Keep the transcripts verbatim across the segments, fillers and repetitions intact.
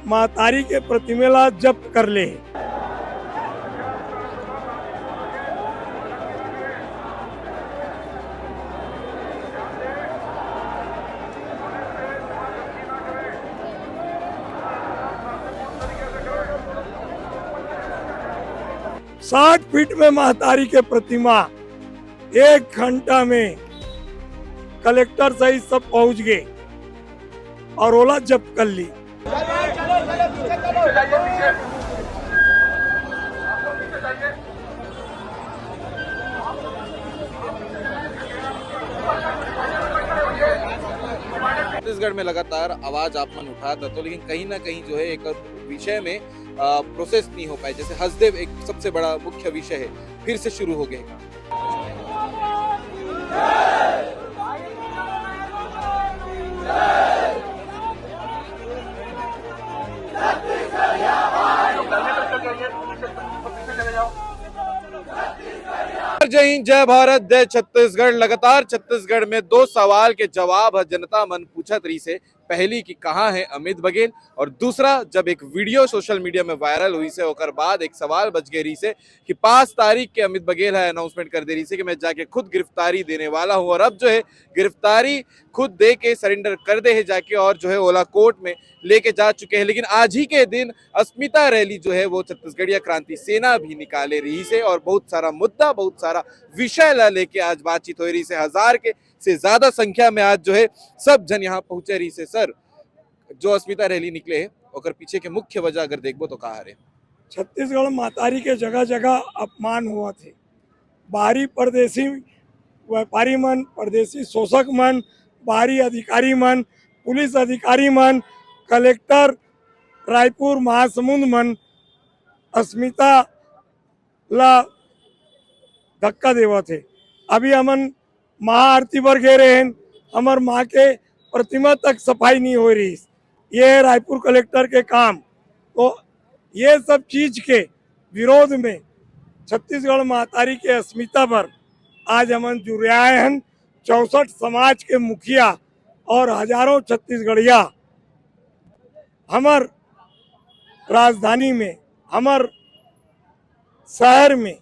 महतारी के प्रतिमा ला जब्त कर ले हे। साठ फीट में महतारी के प्रतिमा एक घंटा में कलेक्टर सहित सब पहुंच गए और ओला जब्त कर ली। छत्तीसगढ़ में लगातार आवाज आप मन उठात हतो, लेकिन कहीं ना कहीं जो है एक विषय में प्रोसेस नहीं हो पाए। जैसे हसदेव एक सबसे बड़ा मुख्य विषय है, फिर से शुरू हो गए। जय हिंद, जय भारत, जय छत्तीसगढ़। लगातार छत्तीसगढ़ में दो सवाल के जवाब ह जनता मन पूछत रहिस हे। पहली कि कहाँ है अमित बघेल, और दूसरा, जब एक वीडियो सोशल मीडिया में वायरल होइस हे, ओकर बाद एक सवाल बच गए रहिस हे कि पाँच तारीख के अमित बघेल है अनाउंसमेंट कर दे रहिस हे कि मैं जाके खुद गिरफ्तारी देने वाला हूँ, और अब जो है गिरफ्तारी खुद दे के सरेंडर कर दे हे जाके, और जो है ओला कोर्ट में लेके जा चुके हैं। लेकिन आज ही के दिन अस्मिता रैली जो है वो छत्तीसगढ़िया क्रांति सेना भी निकाले रहिस हे, और बहुत सारा मुद्दा, बहुत सारा विषय ला लेके आज बातचीत हो रहिस हे। हजार के से ज्यादा संख्या में आज जो है सब जन यहाँ पहुंचे रहिस हे। सर, जो अस्मिता रैली निकले हे, ओकर पीछे के मुख्य वजह अगर देखबो तो का हरे? छत्तीसगढ़ महतारी के जगह जगह अपमान होवत हे। बाहरी परदेसी व्यापारी मन, परदेसी शोषक मन, बाहरी अधिकारी मन, पुलिस अधिकारी मन, कलेक्टर रायपुर, महासमुंद मन अस्मिता ला धक्का देवत हे। अभी हमन महाआरती बर गे रहेन, हमर माँ के प्रतिमा तक सफाई नहीं हो रहिस। ये है रायपुर कलेक्टर के काम। तो ये सब चीज के विरोध में छत्तीसगढ़ महतारी के अस्मिता पर आज हमन जुरियाए हन। चौसठ समाज के मुखिया और हजारों छत्तीसगढ़िया हमर राजधानी में, हमर शहर में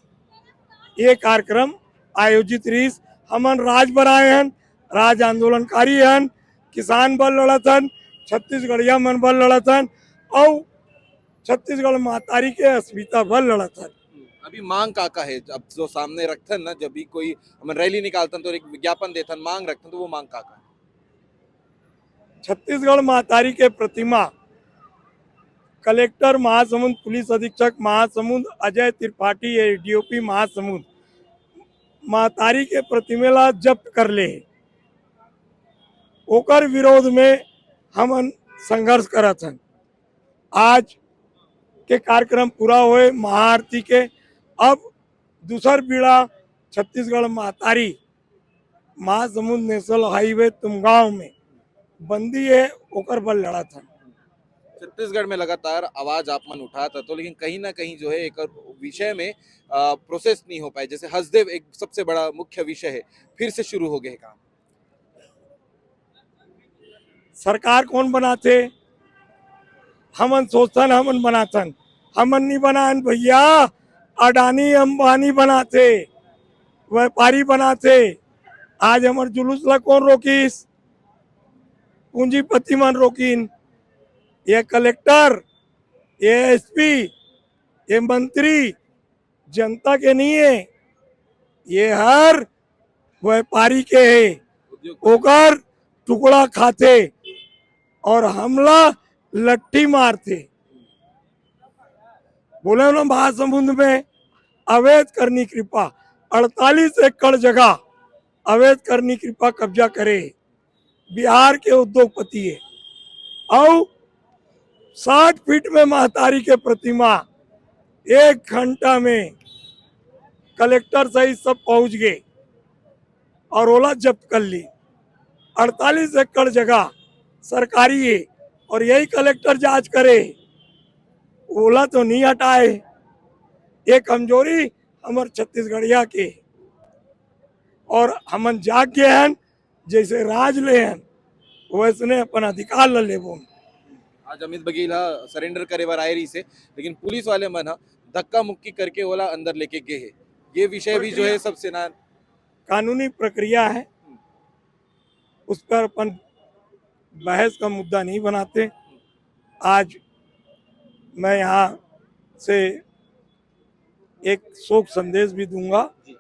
ये कार्यक्रम आयोजित रहिस। हमन राज बर आए हन, राज आंदोलनकारी हन, किसान बर लड़त हन, छत्तीसगढ़िया मन बर लड़त हन, अउ छत्तीसगढ़ महतारी के अस्मिता बर लड़त हन। अभी मांग का का है? अब जो सामने रखथन ना, जब भी कोई हमन रैली निकालथन तो एक विज्ञापन देथन, मांग रखथन, तो वो मांग का का है? छत्तीसगढ़ महतारी के प्रतिमा कलेक्टर महासमुंद, पुलिस अधीक्षक महासमुंद अजय त्रिपाठी, एडीओपी महासमुंद, महतारी के प्रतिमा ला जब्त कर ले हे। ओकर विरोध में हमन संघर्ष करत हन। आज के कार्यक्रम पूरा होए महाआरती के, अब दूसर पीढ़ा छत्तीसगढ़ महतारी महासमुंद नेशनल हाईवे तुमगांव में बंदी है, ओकर बर लड़त हन। छत्तीसगढ़ में लगातार आवाज आप मन उठात हतो, लेकिन कहीं ना कहीं जो है एक विषय में प्रोसेस नहीं हो पाए। जैसे हसदेव एक सबसे बड़ा मुख्य विषय है, फिर से शुरू हो गए काम। सरकार कौन बनाथे? हमन सोचथन, हमन बनाथन, हमन नहीं बनान भैया। अडानी अंबानी बनाथे, व्यापारी बनाथे। आज हमर जुलूस ला कौन रोकिस? पूंजीपति मन रोकिन। ये कलेक्टर, ये एसपी, ये मंत्री जनता के नहीं है, ये हर व्यापारी के है, ओकर टुकड़ा खाथे और हमला लट्ठी मारथे। बोले ना, महासमुंद में अवैध करनी कृपा, अड़तालीस एकड़ जगह अवैध करनी कृपा कब्जा करे, बिहार के उद्योगपति है, अउ साठ फीट में महतारी के प्रतिमा एक घंटा में कलेक्टर सहित सब पहुंच गए और ओला जब्त कर ली। अड़तालीस एकड़ जगह सरकारी है और यही कलेक्टर जांच करे, ओला तो नहीं हटाए। ये कमजोरी हमर छत्तीसगढ़िया के, और हमन जाग गए हैं, जैसे राज ले हैं वैसने अपन अधिकार ल लेबो। आज अमित बघेल ह सरेंडर करे बर आए रहिस हे, लेकिन पुलिस वाले मन ह धक्का मुक्की करके ओला अंदर लेके गे हे। ये विषय भी जो है प्रक्रिया। सब सेना कानूनी प्रक्रिया है, उस पर अपन बहस का मुद्दा नहीं बनाते। आज मैं यहाँ से एक शोक संदेश भी दूंगा। जी।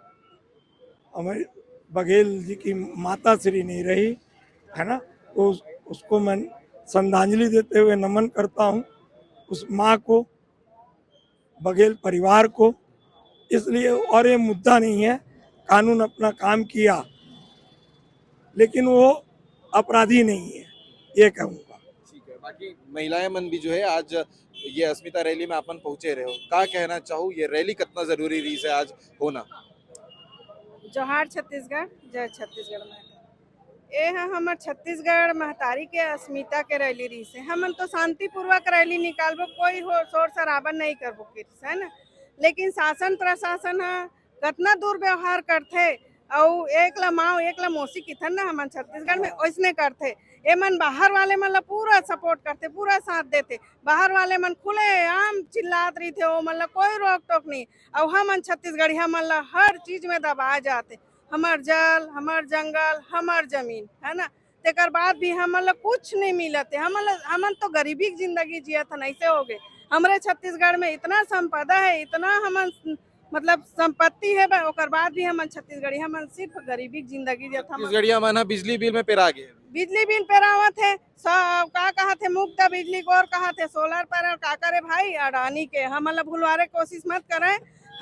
हमारे बघेल जी की माता श्री नहीं रही, है ना, तो उस, उसको मैं श्रद्धांजलि देते हुए नमन करता हूँ उस माँ को, बघेल परिवार को। इसलिए, और ये मुद्दा नहीं है, कानून अपना काम किया, लेकिन वो अपराधी नहीं है, ये कहूँगा। ठीक है, बाकी महिलाएं मन भी जो है आज ये अस्मिता रैली में अपन पहुंचे रहे हो, का कहना चाहू, ये रैली कितना जरूरी रही से आज होना? जोहार छत्तीसगढ़, जय छत्तीसगढ़ में। ए ह हमर छत्तीसगढ़ महतारी के अस्मिता के रैली रहिस हे। हमन तो शांतिपूर्वक रैली निकालबो, कोई हो शोर शराबा नहीं करबो किरिस, है ना। लेकिन शासन प्रशासन ह कतना दुर्व्यवहार करथे, अउ एक ला माव, एक ला मौसी किथन ना हमन छत्तीसगढ़ में, ओइसने करथे। एमन बाहर वाले मन ला पूरा सपोर्ट करथे, पूरा साथ देथे। बाहर वाले मन खुले आम चिल्लात रहिथे, ओ मन ला कोई रोक टोक नहीं। अउ हमन छत्तीसगढ़िया मन ला हर चीज में दबाए जाथे। हमर जल, हमर जंगल, हमर जमीन, है ना। तेकर बाद भी हमन ला कुछ नहीं मिलत हे। हमन ला, हमन तो गरीबी की जिंदगी जियत हन, ऐसे हो गए। हमरे छत्तीसगढ़ में इतना संपदा है, इतना हमन, मतलब, संपत्ति है, बा-, ओकर बाद भी हमन छत्तीसगढ़ी, हमन सिर्फ गरीबी की जिंदगी जियत हन। छत्तीसगढ़िया मन ह बिजली बिल में पेरा गे। बिजली बिल पेरावत हे, स-, का कहत हे, मुफ्त बिजली गोर कहत हे, सोलर पैनल का करे भाई, अडानी के। हमन ला भुलवारे कोशिश मत करे,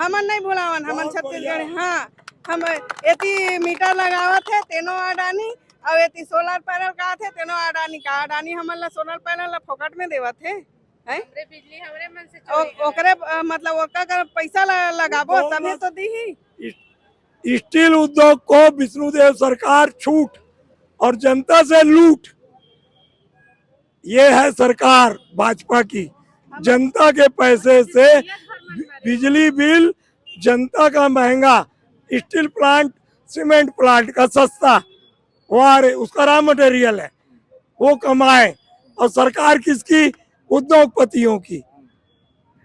हमन नहीं भुलावन, हमन बहुत छत्तीसगढ़, बढ़िया। हाँ, हम एती मीटर लगावत हे, तेनो अडानी, अउ एती सोलर पैनल का आथे, तेनो अडानी का। अडानी हमन ला सोलर पैनल ला फोकट में देवत हे, हैं? हमरे बिजली हमरे मन से ओ-, चोरी करत ओकरे, अ, मतलब, ओकर कर पैसा ला-, लगाबो, वो तभे मत तो दीही। इस-, स्टील उद्योग को विष्णुदेव सरकार छूट और जनता से लूट, ये है सरकार भाजपा की। जनता के पैसे से बि-, बिजली बिल, जनता का महंगा, स्टील प्लांट, सीमेंट प्लांट का सस्ता, वो आ रहे, उसका रॉ मटेरियल है, वो कमाए। और सरकार किसकी? उद्योगपतियों की,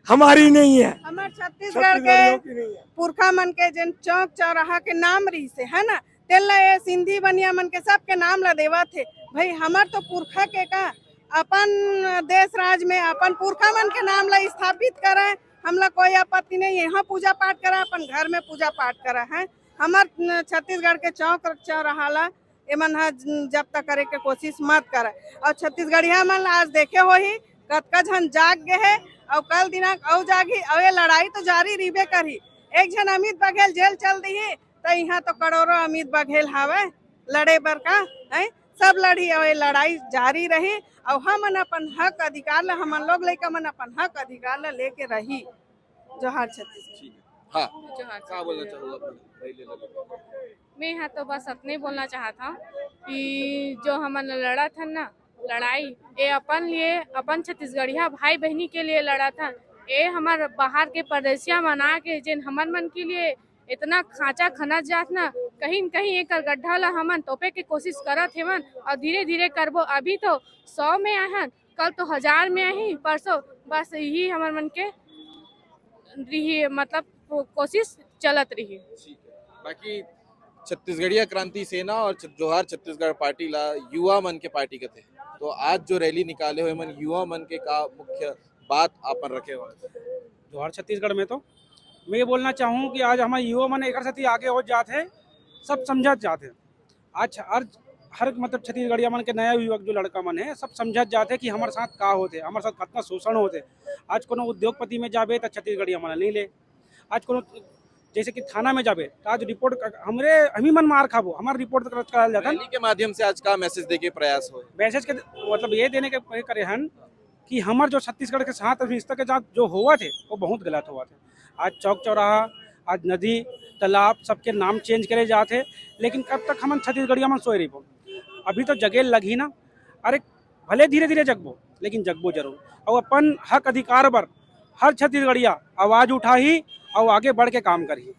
हमारी नहीं है, हमर छत्तीसगढ़ के छत्तीसगढ़ियों की नहीं है। पुरखा मन के जेन चौक चौराहा के नाम रहिस हे, है ना, तेन ला ये सिंधी बनिया मन के सबके नाम ला देवत हे। भाई, हमर तो पुरखा के का, अपन देश राज में अपन पुरखा मन के नाम ला स्थापित करे, हमला कोई आपत्ति नहीं है। यहाँ पूजा पाठ करा, अपन घर में पूजा पाठ करा है। हमर छत्तीसगढ़ के चौक चौराहा ला एमन ह जब्त करे के कोशिश मत करे। और छत्तीसगढ़िया मन आज देखे होही, कतका झन जाग गे हे, और कल दिनांक अउ जागही, और ये लड़ाई तो जारी रहिबे करही। एक झन अमित बघेल जेल चल दिही, तो यहाँ तो करोड़ों अमित बघेल हावे लड़े बर का, हैं? सब लड़ही, और ये लड़ाई जारी रही, और हमन अपन हक अधिकार ला, हमन लोग लइका मन अपन हक अधिकार ला लेके रही। जोहार छत्तीसगढ़। ठीक है। हाँ। जोहार का बोलना छत्तीसगढ़। चाहूँगा अपने रैली लगे? मैं यहाँ तो बस अतने बोलना चाहत हूँ कि जो हमन लड़त हन ना लड़ाई, ये अपन लिए, अपन छत्तीसगढ़िया भाई बहनी के लिए लड़त हन। ये हमर बाहर के परदेसिया मन आके जेन हमन मन के लिए इतना खांचा खनत जात ना, कहीं न कहीं एकर गड्ढा ला हमन तोपे के कोशिश करत हेवन और धीरे धीरे करबो। अभी तो सौ में आहन, कल तो हजार में आही, परसों। बस यही हमर मन के रही, मतलब, को-, कोशिश चलत रही। ठीक है। बाकी छत्तीसगढ़िया क्रांति सेना और छ-, जोहार छत्तीसगढ़ पार्टी ला युवा मन के पार्टी कथे, तो आज जो रैली निकाले हुए मन, युवा मन के का मुख्य बात आपन रखे हुए? जोहार छत्तीसगढ़ में तो मैं ये बोलना चाहूँ कि आज हमारे युवा मन एकर सेती आगे हो जात है, सब समझत जात है। आज हर, हर मतलब छत्तीसगढ़िया मन के नया युवक जो लड़का मन है, सब समझत जात है कि हमारे साथ का होते, हमारे साथ कितना शोषण होते। आज कोनो उद्योगपति में जाबे तो छत्तीसगढ़िया मन नहीं ले। आज कोनो जैसे कि थाना में जाबे तो आज रिपोर्ट क-, हमरे, हम ही मन मार खाबो, हमार रिपोर्ट दर्ज कराल जाता। रैली के माध्यम से आज का मैसेज देके प्रयास हो? मैसेज के मतलब ये देने के, ये करे हन कि हमर जो छत्तीसगढ़ के साथ रिश्ता के साथ जो होवत हे, वो बहुत गलत होवत हे। आज चौक चौराहा, आज नदी, तालाब, सबके नाम चेंज करे जात हे, लेकिन कब तक हमन छत्तीसगढ़िया मन सोए रहिबो? अभी तो जगे लगही ना। अरे, भले धीरे धीरे जगबो, लेकिन जगबो जरूर। और अपन हक अधिकार बर हर छत्तीसगढ़िया आवाज उठाही और आगे बढ़ के काम करही।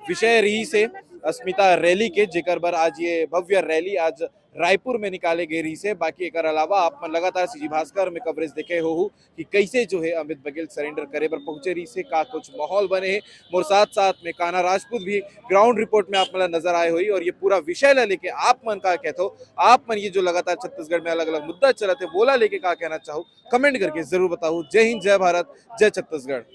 विषय रहिस हे अस्मिता रैली के, जेकर बर आज ये भव्य रैली आज रायपुर में निकाले गए रहिस हे। बाकी एकर अलावा आप मन लगातार सीजी भास्कर में कवरेज देखे होहू कि कैसे जो है अमित बघेल सरेंडर करे बर पहुंचे रहिस हे, का कुछ माहौल बने हे। मोर साथ साथ में कान्हा राजपूत भी ग्राउंड रिपोर्ट में आप मन ला नजर आए होही और ये पूरा विषय ला लेके आप मन का कहत हो, आप मन ये जो लगातार छत्तीसगढ़ में अलग अलग मुद्दा चलत हे, वोला लेके का कहना चाहू, कमेंट करके जरूर बताओ। जय हिंद, जय भारत, जय छत्तीसगढ़।